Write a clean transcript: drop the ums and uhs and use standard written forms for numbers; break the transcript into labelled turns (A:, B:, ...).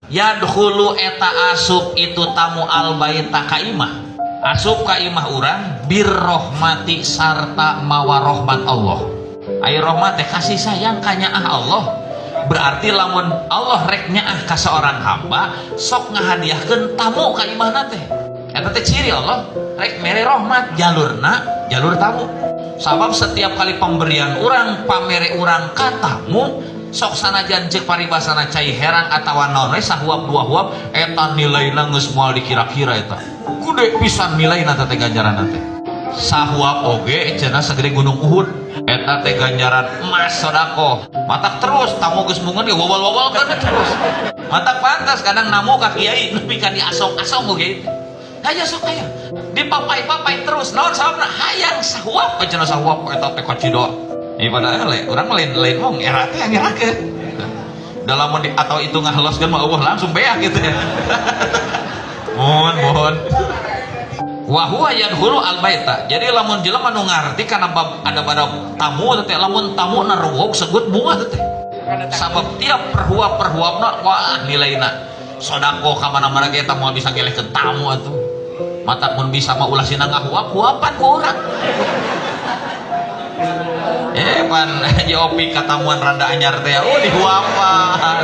A: Yadkhulu eta asup itu tamu albaita ka imah. Asup ka imah urang birrohmati sarta mawa rahmat Allah. Ai rahmat teh kasih sayang ka nyaah Allah. Berarti lamun Allah rek nyaah ka seorang hamba sok ngahadiahkeun tamu ka imahna teh. Eta teh ciri Allah rek mere rahmat jalurna jalur tamu. Sabab setiap kali pemberian urang pamere urang ka tamu sok sanajan cek paribasana cai herang atawa naon we sahuap dua huap eta nilaina geus moal dikira-kira eta. Gede pisan nilaina teh ganjaran teh. Sahuap oge cenah sagede gunung Uhud. Eta teh ganjaran emas sedekah. Matak terus tamu geus mungun ge wawal-wawal kan terus. Matak pantas kadang namu ka kiai nepi ka diasong-asong oge. Hayang sok hayang. Dipapai-papai terus naon sababna hayang sahuap cenah sahuap eta teh kacida. Ini pada ele, orang lain-lain mong era teh yang ngerakeun. Dalam di, atau itu ngahloskeun mah eueuh langsung beak gitu ya. Mohon, mohon. Wa huwa yadkhulu al baita. Jadi lamun jelema nu ngarti kana bab ada pada tamu teh lamun tamu naruwog segut bunga teh. Sabab tiap perhuap-perhuapna wah nilaina sedekah ka mana-mana ge eta moal bisa ngelehkeun tamu atuh. Matak mun bisa mah ulah sina ngahuap-huapan ku urang. Pan Haji Opi katamuan randa anyar teh, oh dihuapan.